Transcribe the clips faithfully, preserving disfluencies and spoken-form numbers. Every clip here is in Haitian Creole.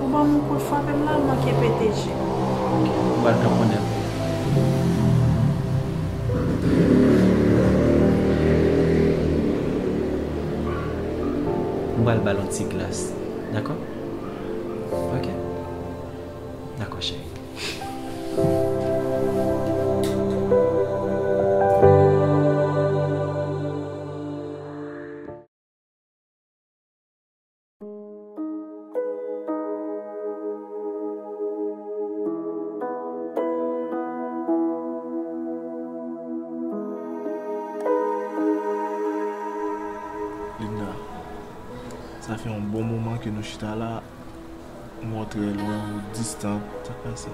Ban m yon kout frape m la, l manke pete je m. Ok, m pral tanponne l. M pral ba l yon ti glas, dakò? Ok. Dakò, cheri. Linda, sa fè yon bon moman ke nou chita la. M wè w trè lwen, w distan. Sa k pase?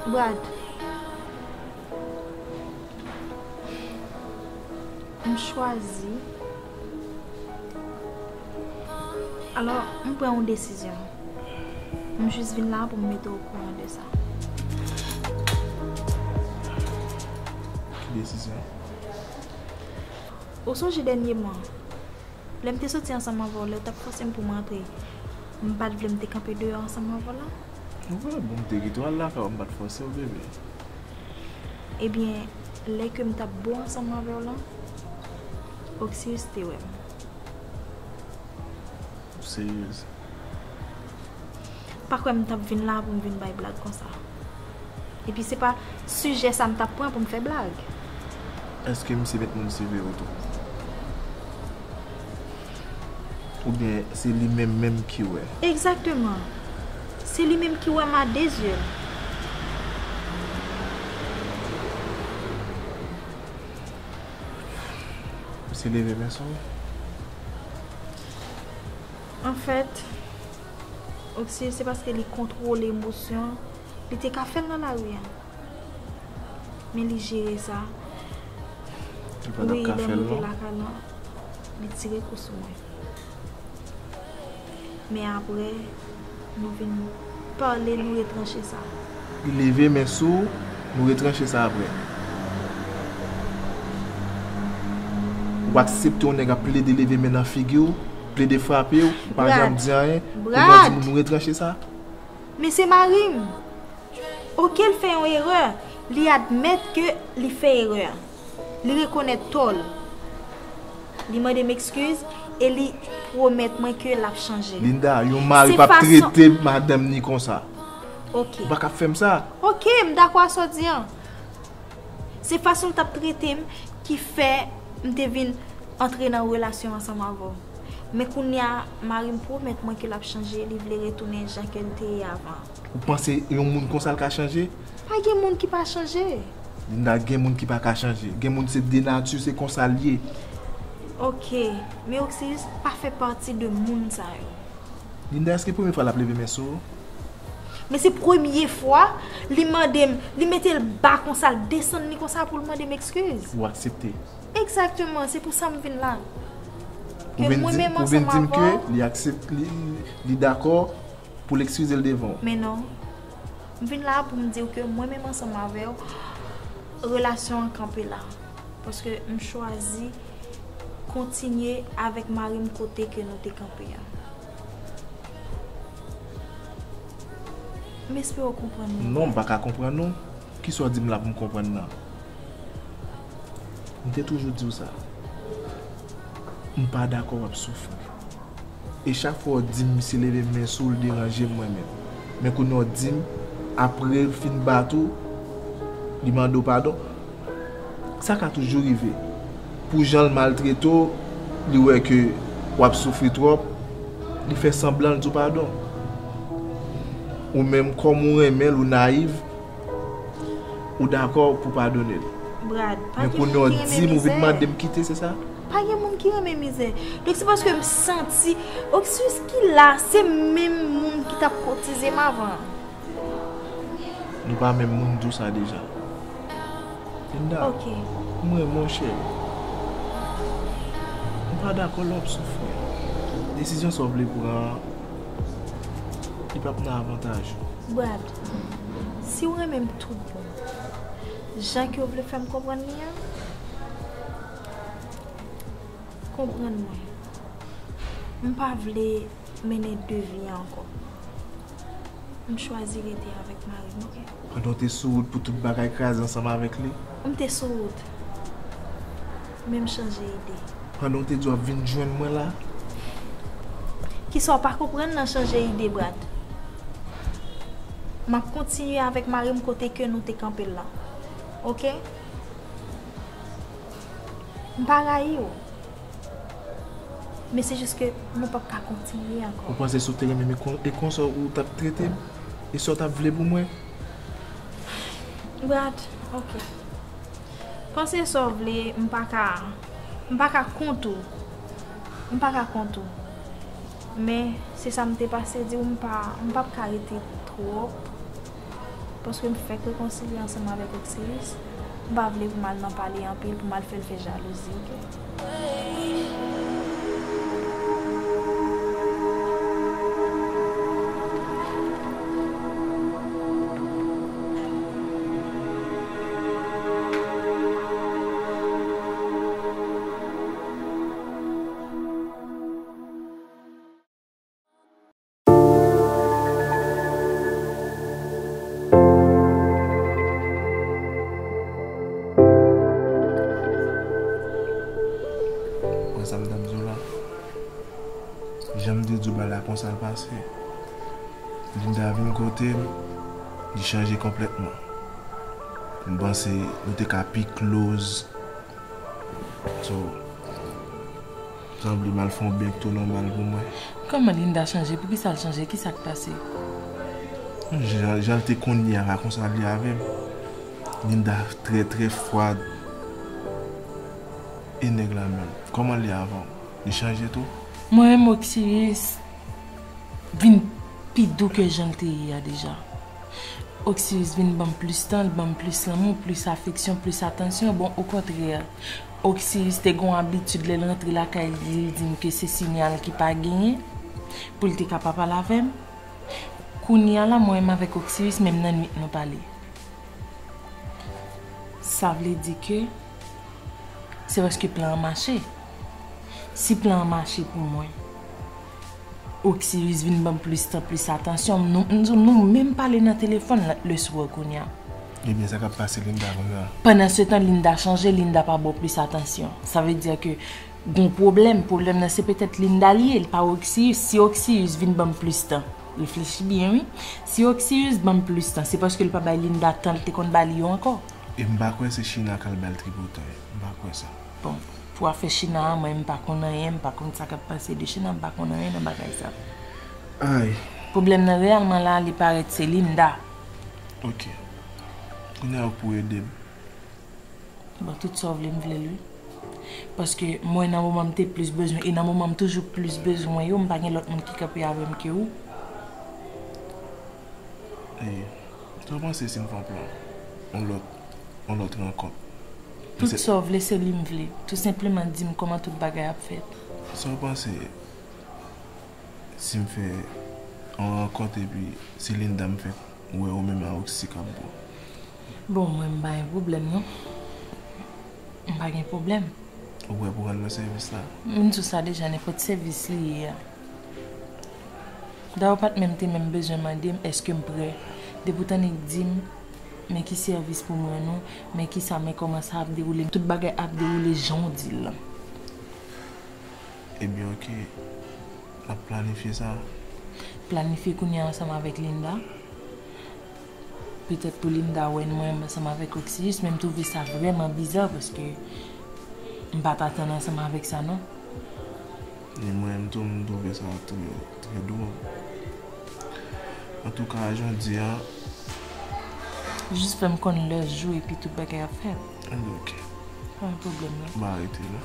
Brad, m chwazi. Alò, m pran yon desizyon. M jis vin la pou m mete w okouran de sa. Ki desizyon? Ou sonje dènyèman, lè m te soti ansanm avè w, lè w t ap fòse m pou m antre, m pa t vle m te kanpe deyò ansanm avè w la? Wi, bon, m te kite w al lakay ou, m pa t fòse w, bebe. Ebyen, lè ke m t ap bo ansanm avè w lan, Oksiyis te wè m. Ou seryez? Pa kwè m t ap vin la pou m vin bay blag konsa. Epi se pa sijè sa m t ap pran pou m fè blag. Èske misye mèt moun siveye w tou? Oubyen se li menm menm ki wè? Egzakteman. Se li menm ki wè m a de zye l. Misye leve men sou ou? Anfèt, Oksiyis, se paske li kontwole emosyon, li te ka fè l nan lari a. Men li jere sa. Li pa t ap ka fè l, non? Wi, lè m rive lakay lan, li tire kou sou mwen. Men apre, nou vin pale, nou retranche sa. Li leve men sou ou, nou retranche sa apre. Ou aksepte yon nèg ap plede leve men nan figi w, plede frape w, ou pa janm di anyen, kounye a w di m nou retranche sa? Men se mari m. Oke, l fè yon erè. Li admèt ke li fè erè. Li rekonèt tò l. Li mande m ekskiz e li pwomèt mwen ke l ap chanje. Linda, yon mari p ap trete madanm ni konsa. Oke. Ou pa ka ap fè m sa. Oke, m dakò a sa w di an. Se fason l t ap trete m ki fè m te vin antre nan relasyon ansanm avè w. Men kounye a, mari m pwomèt mwen ke l ap chanje, li vle retounen jan ke l te ye avan. Ou panse yon moun konsa l ka chanje? Pa gen moun ki pa chanje. Linda, gen moun ki pa ka chanje. Gen moun se de nati, se konsa l ye. Oke, men Oksiyis pa fè pati de moun sa yo. Linda, èske premye fwa l ap leve men sou ou? Men se premye fwa li mande m, li mete l ba konsa, l desann li konsa pou l mande m ekskiz. Ou aksepte? Egzakteman, se pou sa m vin la. Ke mwen menm ansanm avè w. Ou vin di m ke li aksepte, li, li dakò pou l ekskize l devan w. Men non. M vin la pou m di w ke mwen menm ansanm avè w, relasyon an kanpe la. Paske m chwazi kontinye avèk mari m kote ke nou te kanpe a. M espere w konprann mwen. Non, m pa ka konprann ou. Kisa w di m la pou m konprann nan? M te toujou di w sa. M pa dakò w ap soufri. E chak fwa w di m misye leve men sou w, l deranje m mwen menm. Men kounye a w di m, apre l fin bat ou, li mande w padon. Sa ka toujou rive. Pou jan l maltrete w, li wè ke w ap soufri twòp, li fè sanblan l di w padon. Ou menm, kòm ou renmen l, ou nayiv, ou dakò pou padone l. Brad, pa gen moun ki renmen mizè. Men kounye a w di m, ou vin mande m kite, se sa? Pa gen moun ki renmen mizè. Donk se paske m santi Oksiyis ki la, se menm moun ki t ap koutize m avan. Nou pa menm moun, m di w sa deja. Linda, ok, m renmen w, cheri. M pa dakò lè w ap soufri. Desizyon sa w vle pran an, li p ap nan avantaj ou. Brad, si w renmen m tout bon, jan ke w vle fè m konprann li an, konprann mwen. M pa vle Mennen de vi ankò. M chwazi rete avèk mari m, oke? Pandan w te sou wout pou tout bagay kraze ansanm avèk li? M te sou wout. Men m chanje ide. Pandan w te di w ap vin jwenn mwen la? Kisa w pa konprann nan chanje ide, Brad? M ap kontinye avèk mari m kote ke nou te kanpe l la. Oke? M pa rayi w. Men se jis ke nou p ap ka kontinye ankò. Ou panse si w te renmen m e kon-, e konsa ou t ap trete m? E sa w t ap vle pou mwen? Brad, oke. Panse sa w vle, m pa ka, m pa ka kont ou. M pa ka kont ou. Men, se sa m te pase di w, m pa, m p ap ka rete twòp. Paske m fèk rekonsilye ansanm avèk Oxiris. M pa vle pou m al nan pale anpil, pou m al fè l fè jalouzi, oke? Wè sa m t ap di w la? Jan m te di w bagay la konsa l pase. Linda vin kote m, li chanje konplètman. M panse nou te ka pi close. So, sanble m al fè yon bèk tou nòmal pou mwen. Kòman Linda chanje? Poukisa l chanje? Kisa k pase? Jan, jan l te konn ye a, pa konsa l ye avè m. Linda trè, trè fwad. E nèg la menm? Kòman l ye avan? Li chanje tou? Mwen menm, Oxiris vin pi dou ke jan l te ye a deja. Oxiris vin ban m plis tan, l ban m plis lanmou, plis afeksyon, plis atansyon. Bon, okontrè, Oxiris te gon abitid lè l rantre lakay li, li di m ke se Sinyal ki pa genyen pou l te ka pa pale avè m. Kounye a la, mwen menm avèk Oxiris, menm nan nwit nou pale. Sa vle di ke se paske plan an mache. Si plan an mache pou mwen, Oxiris vin ban m plis tan, plis atansyon. Nou, nou, nou menm pale nan telefòn la, le swa kounye a. Ebyen, sa k ap pase Linda kounye a? Pandan se tan, Linda chanje, Linda pa ba w plis atansyon. Sa vle di ke gon pwoblèm. Pwoblèm nan se petèt Linda li ye, li pa Oxiris. Si Oxiris vin ban m plis tan, reflechi byen, wi. Si Oxiris ban m plis tan, se paske li pa bay Linda tan li te konn ba li yo ankò. E m pa kwè se China k al ba l tripotan. M pa kwè sa. Bon, pou afè China a, mwen, m pa konn anyen, m pa konn sa k ap pase de China, m pa konn anyen nan bagay sa. Ay. Pwoblèm nan reyèlman la, li parèt se Linda. Oke. Kounye a ou pou ede m. Bon, tout sa w vle, m vle l, wi. Paske mwen, nan moman m te plis bezwen, e nan moman m toujou plis bezwen yo, m pa gen lòt moun ki kanpe avè m ke ou. E, sa w panse si m fè yon plan? Yon lòt, yon lòt rankont. Tout sa w vle, se li m vle. Tou senpleman di m kòman tout bagay ap fèt. Sa w panse si m fè yon rankont epi se Linda m fè wè ou menm a Oxy k ap bon? Bon, mwen m pa gen pwoblèm, non. M pa gen pwoblèm. Ou prè pou rann mwen sèvis la? M di w sa deja, nenpòt sèvis li ye a. Dayè, w pa t menm te menm bezwen mande m èske m prè. Depi w tann li di m, men ki sèvis pou m rann ou, men kisa, men kòman sa ap dewoule, tout bagay ap dewoule jan w di l lan. Ebyen, oke. N ap planifye sa. Planifye kounye a ansanm avèk Linda. Petèt pou Linda wè mwen ansanm avèk Oxyus, men m twouve sa vrèman biza paske m pa t atann ansanm avèk sa, non. E mwen menm tou, m twouve sa trè, trè dwòl. Antouka, jan w di a. Jis fè m konn lè, jou, epi tout bagay ap fèt. Anben, oke. Pa gen pwoblèm, non. M pa rete, non.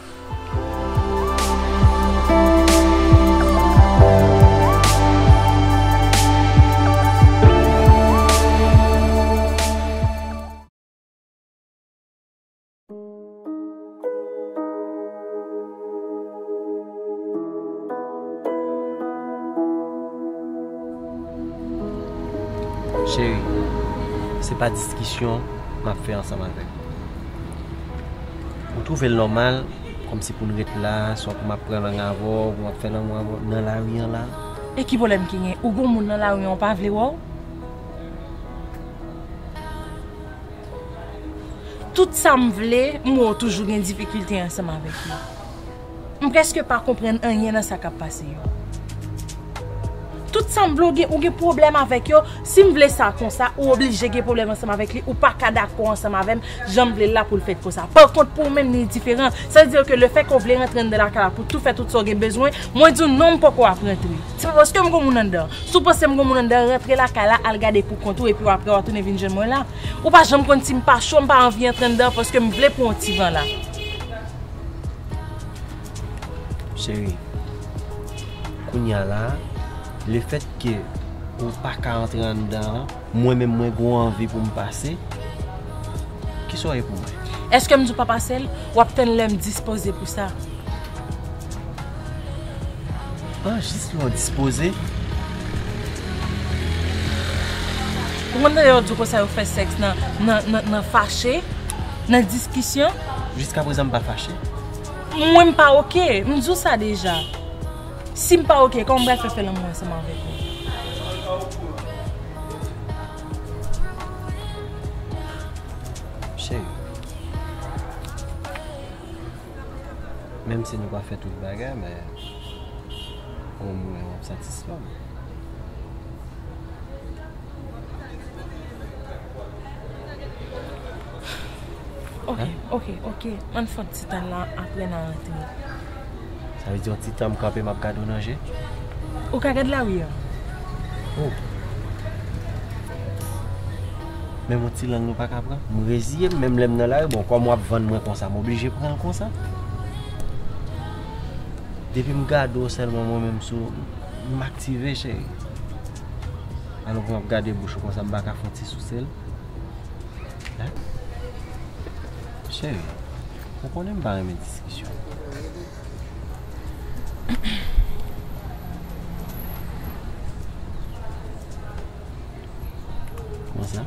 Cheri, se pa diskisyon m ap fè ansanm avèk ou. Ou twouve l nòmal, kòmsi pou n ret la, swa pou m ap pran lang avè w, pou m ap fè lanmou avè w nan lari an la? E ki pwoblèm ki gen? Ou gon moun nan lari an, ou pa vle wè w? Tout sa m vle, m wè w toujou gen difikilte ansanm avèk li. M prèske pa konprann anyen nan sa k ap pase yo. Tout sa m vle, ou gen, ou gen pwoblèm avèk yo. Si m vle sa konsa, ou oblije gen pwoblèm ansanm avèk li. Ou pa ka dakò ansanm avè m, jan m vle l la pou l fèt konsa. Pa kont, pou ou menm, li diferan. Sa vle di ke lefètke w vle rantre anndan lakay la pou tou fè tout sa w gen bezwen, mwen di w non, m poko ap rantre. Se pa paske m gon moun anndan. Si w panse m gon moun anndan, rantre lakay la, al gade pou kont ou, epi w apre w a tounen vin jwenn mwen la. Ou pa janm konn si m pa cho, m pa anvi antre anndan paske m vle pran yon ti van la. Cheri, kounye a la, lefètke ou pa ka antre anndan an, mwen menm mwen gon anvi pou m pase, kisa w ye pou mwen? Èske m di w pa pase l? W ap tann lè m dispoze pou sa. Ah, jis lè w dispoze. Ou konn tande yo di w konsa yo fè sèks nan, nan, nan, nan fache, nan diskisyon? Jiskaprezan m pa fache. Mwen m pa oke, m di w sa deja. Si m pa oke, kòman m pral fè fè lanmou ansanm avèk ou? Cheri, menm si nou pa fè tout bagay, men omwen w ap satisfè m. Ok, ok, ok. Ann fè yon ti tan la, apre n a rantre. Sa vle di yon ti tan m kanpe, m ap gade w nan je? Ou ka gad lari a. Oh. Menm yon ti lang nou pa ka pran? M reziye m, menm lè m nan lari, bon, kòm w ap vann mwen konsa, m oblije pran l konsa. Depi m gade w sèlman, mwen menm sou, m aktive, cheri. Alò pou m ap gade bouch ou konsa, m pa ka fè yon ti souse l? Hein? Cheri, ou konnen m pa renmen diskisyon. Konsa?